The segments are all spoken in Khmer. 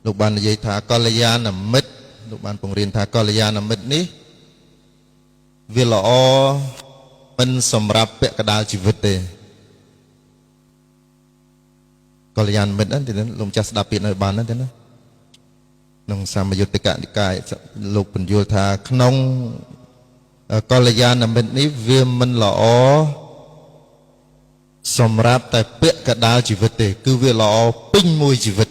លោកបាននិយាយថាកល្យាណមិត្តលោកបានពង្រៀនថាកល្យាណមិត្តនេះវាល្អមិនសម្រាប់ពាក់កណ្ដាលជីវិតទេកល្យាណមិត្តហ្នឹងទីលោកម្ចាស់ស្ដាប់ពាក្យនៅបានហ្នឹងទេណាក្នុងសមយុទ្ធកនិកាយលោកពន្យល់ថាក្នុងកល្យាណមិត្តនេះវាមិនល្អសម្រាប់តែពាក់កណ្ដាលជីវិតទេគឺវាល្អពេញមួយជីវិត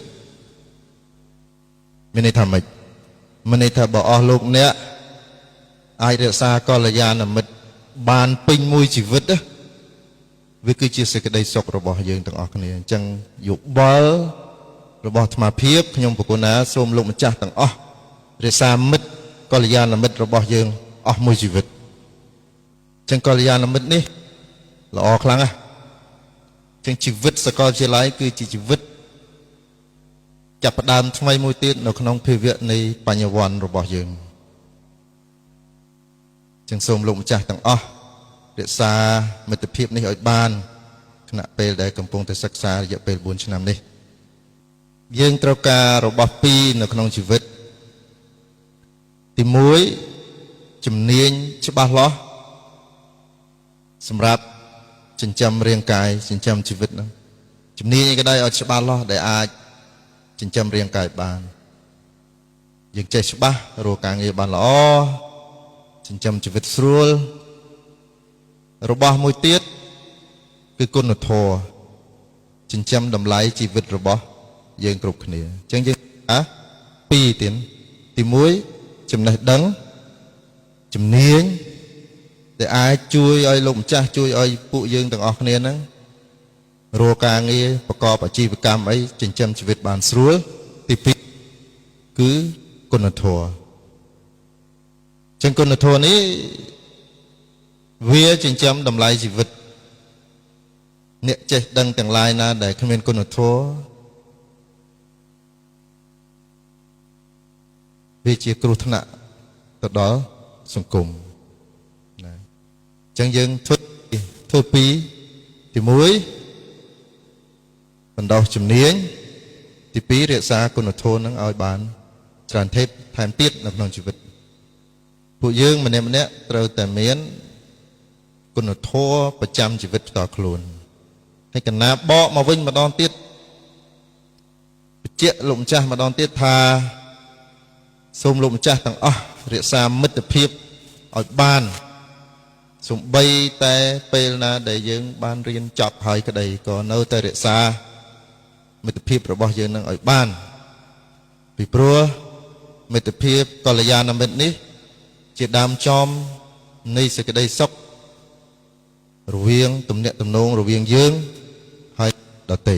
មានន័យថាម៉េចមានន័យថាបើអស់លោកអ្នកអាចរក្សាកល្យាណមិត្តបានពេញមួយជីវិតណាវាគឺជាសេចក្តីសុខរបស់យើងទាំងអស់គ្នាអញ្ចឹងយោបល់របស់អាត្មាភាពខ្ញុំប្រគុណណាសូមលោកម្ចាស់ទាំងអស់រក្សាមិត្តកល្យាណមិត្តរបស់យើងអស់មួយជីវិតអញ្ចឹងកល្យាណមិត្តនេះល្អខ្លាំងណាស់អញ្ចឹងជីវិតសកលវិទ្យាល័យគឺជាជីវិតចាប់ផ្ដើមថ្មីមួយទៀតនៅក្នុងភាវៈនៃបញ្ញវន្តរបស់យើងអញ្ចឹងសូមលោកម្ចាស់ទាំងអស់រក្សាមិត្តភាពនេះឲ្យបានខណៈពេលដែលកំពុងតែសិក្សារយៈពេល4ឆ្នាំនេះយើងត្រូវការរបស់ពីរនៅក្នុងជីវិតទី1ជំនាញច្បាស់លាស់សម្រាប់ចិញ្ចឹមរាងកាយចិញ្ចឹមជីវិតហ្នឹងជំនាញអីក៏ដោយឲ្យច្បាស់លាស់ដែលអាចចិញ្ចឹមរាងកាយបានយើងចេះច្បាស់រកការងារបានល្អចិញ្ចឹមជីវិតស្រួលរបស់មួយទៀតគឺគុណធម៌ចិញ្ចឹមតម្លៃជីវិតរបស់យើងគ្រប់គ្នាអញ្ចឹងយើងអាពីរទៀតទី1ចំណេះដឹងជំនាញដែលអាចជួយឲ្យលោកម្ចាស់ជួយឲ្យពួកយើងទាំងអស់គ្នាហ្នឹងរកការងារប្រកបអាជីវកម្មអីចិញ្ចឹមជីវិតបានស្រួលទី2គឺគុណធម៌អញ្ចឹងគុណធម៌នេះវាចិញ្ចឹមតម្លៃជីវិតអ្នកចេះដឹងទាំងឡាយណាដែលគ្មានគុណធម៌វាជាគ្រោះថ្នាក់ទៅដល់សង្គមណាអញ្ចឹងយើងធ្វើធ្វើពីរទី1បណ្ដោះជំនាញទី2រក្សាគុណធម៌នឹងឲ្យបានច្រើនថេបថែមទៀតនៅក្នុងជីវិតពួកយើងម្នាក់ម្នាក់ត្រូវតែមានគុណធម៌ប្រចាំជីវិតផ្ទាល់ខ្លួនហើយកណាបកមកវិញម្ដងទៀតបញ្ជាក់លោកម្ចាស់ម្ដងទៀតថាសូមលោកម្ចាស់ទាំងអស់រក្សាមិត្តភាពឲ្យបានសំបីតែពេលណាដែលយើងបានរៀនចប់ហើយក្តីក៏នៅតែរក្សាមិត្តភាពរបស់យើងនឹងឲ្យបានពីព្រោះមិត្តភាពកល្យាណមិត្តនេះជាដើមចំនៃសេចក្តីសុខរវាងទំនាក់ទំនងរវាងយើងហើយដទៃ